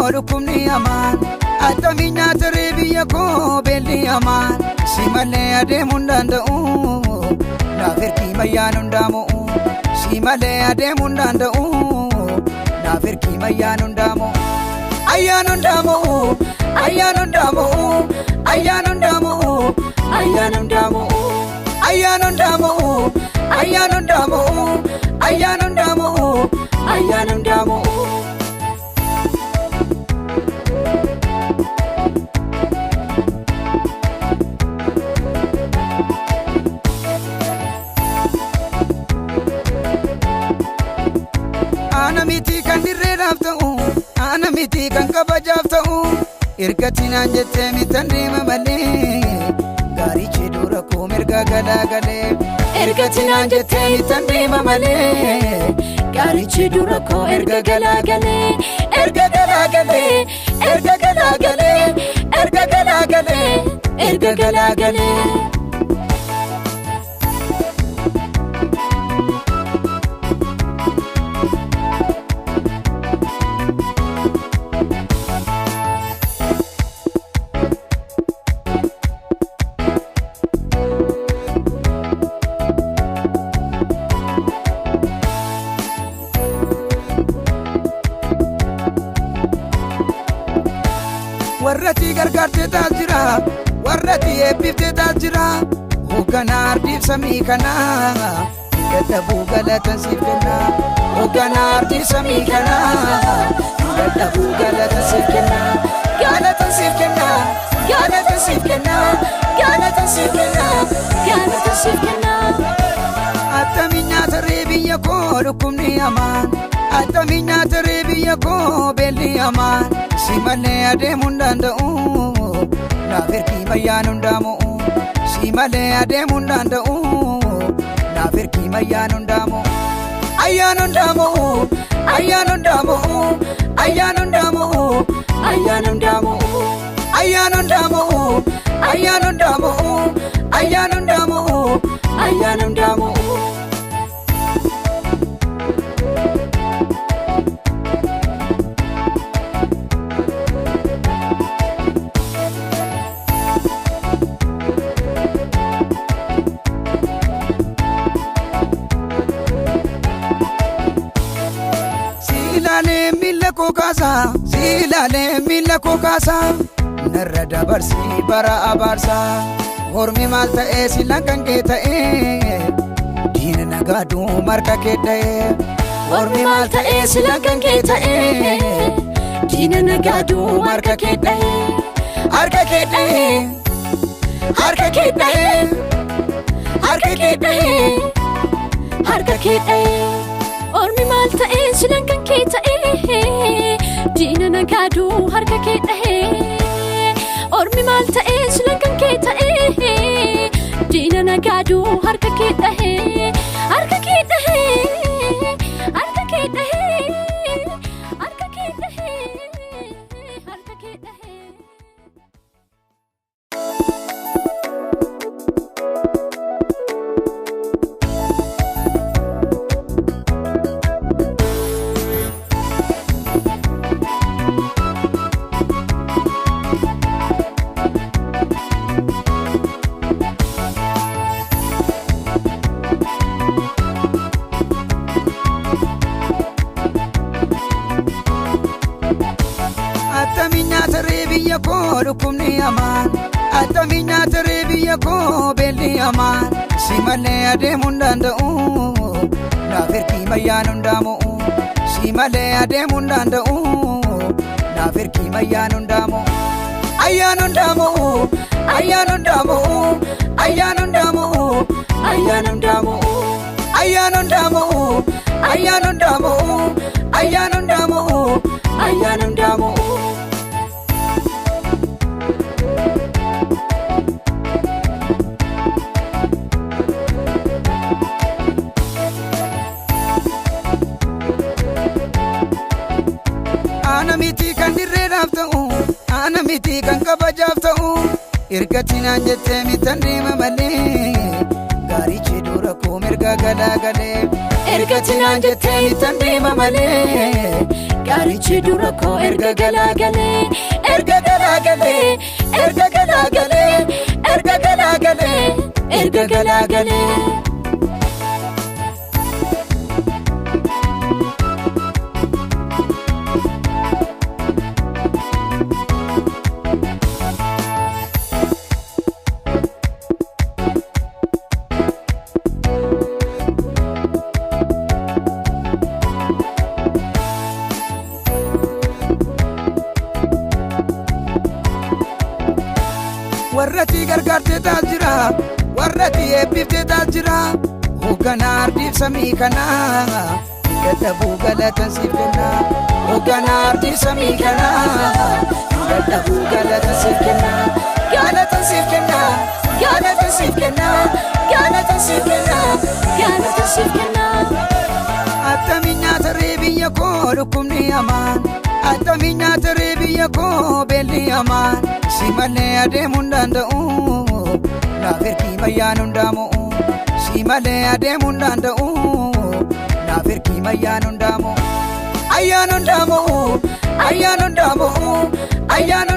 koo dhukkubni hamaan, attamiin nyaata ree biyya koo beelli hamaan. Si malee adeemuu hin danda'u, naaf ergii mayyaan hundaamu'u. Si malee adeemuu hin danda'u, naaf ergii mayyaan hundaamu'u. Ayyaan hundaamu'u, ayyaan hundaamu'u, ayyaan hundaamu'u, ayyaan hundaamu'u. Ayyaan hundaamu'u, ayyaan hundaamu'u, ayyaan hundaamu'u, ayyaan hundaamu'u. Ana miti kan dirreedhaaf ta'u, ana miti kan kabajaaf ta'u. Erga tinaan jettee mitan deema malee, gaarichi dura koo mirga galagalee. Erga tinaan jettee mitan deema malee, Gaarichi dura koo erga galagalee, erga galagalee, erga galagalee, erga galagalee, erga galagalee. Warratti gargaartee taas jira, warratti eebbiftee taas jira. Hoogganaa ardiif samii kanaa, dadhabuu galatan siif kenna. Hoogganaa ardiif samii kanaa, dadhabuu galatan siif kenna. Galatan siif kenna, galatan siif kenna, galatan siif kenna, Galata siif kenna. Attamiin nyaata ree biyya koo dhukkubni hamaan, attamiin nyaata ree biyya koo beelli hamaan. Si malee adeemuu hin danda'u, naaf ergii mayyaan hundaamu'u. Si malee adeemuu hin danda'u, naaf ergii mayyaan hundaamu'u. Ayyaan hundaamu'u, ayyaan hundaamu'u, ayyaan hundaamu'u, ayyaan hundaamu'u. Ayyaan hundaamu'u, ayyaan hundaamu'u, ayyaan hundaamu'u, ayyaan hundaamu'u. Si ilaalee miila koo kaasa, si ilaalee miila koo kaasa. Narra dabarsii bara abaarsa. Mormi maal ta'ee silaan kan kee ta'ee, diina nagaaduu marka kee dha'ee. Mormi maal ta'ee silaan kan kee ta'ee, diina nagaaduu marka kee dha'ee. Harka kee dha'ee, harka kee dha'ee, harka kee dha'ee. Harka kee dha'ee. Ormi maal ta'ee silaan kan kee ta'ee, diina nagaaduu harka kee dha'ee. Ormi maal ta'ee silaan kan kee ta'ee, diina nagaaduu harka kee dha'ee. Harka kee dha'ee, harka kee dha'ee, harka kee dha'ee, harka kee dha'ee. Attamiin nyaata ree biyya koo dhukkubni hamaan, attamiin nyaata ree biyya koo beelli hamaan. Si malee adeemuu hin danda'u, naaf ergii mayyaan hundaamu'u. Si malee adeemuu hin danda'u, naaf ergii mayyaan hundaamu'u. Ayyaan hundaamu'u, ayyaan hundaamu'u, ayyaan hundaamu'u, ayyaan hundaamu'u. Ayyaan hundaamu'u, ayyaan hundaamu'u, ayyaan hundaamu'u, ayyaan hundaamu'u. Ana miti kan dirreedhaaf ta'u, ana miti kan kabajaaf ta'u. Erga tinaan jettee mitan deema malee, gaarichi dura koo mirga galagalee. Erga tinaan jettee mitan deema malee, Gaarichi dura koo erga galaagalee, Erga galaagalee, erga galaagalee, erga galaagalee, erga galaagalee. Warratti gargaartee taas jira, warratti eebbiftee taas jira. Hoogganaa ardiif samii kanaa, dadhabuu galatan siif kenna. Hoogganaa ardiif samii kanaa, dadhabuu galatan siif kenna. Galatan siif kenna, galatan siif kenna, galatan siif kenna. Galata siif kenna. Attamiin nyaata ree biyya koo dhukkubni hamaan, attamiin nyaata ree biyya koo beelli hamaan. Si malee adeemuu hin danda'u, naaf ergii mayyaan hundaamu'u. Si malee adeemuu hin danda'u, naaf ergii mayyaan hundaamu'u. Ayyaan hundaamu'u, ayyaan hundaamu'u, ayyaan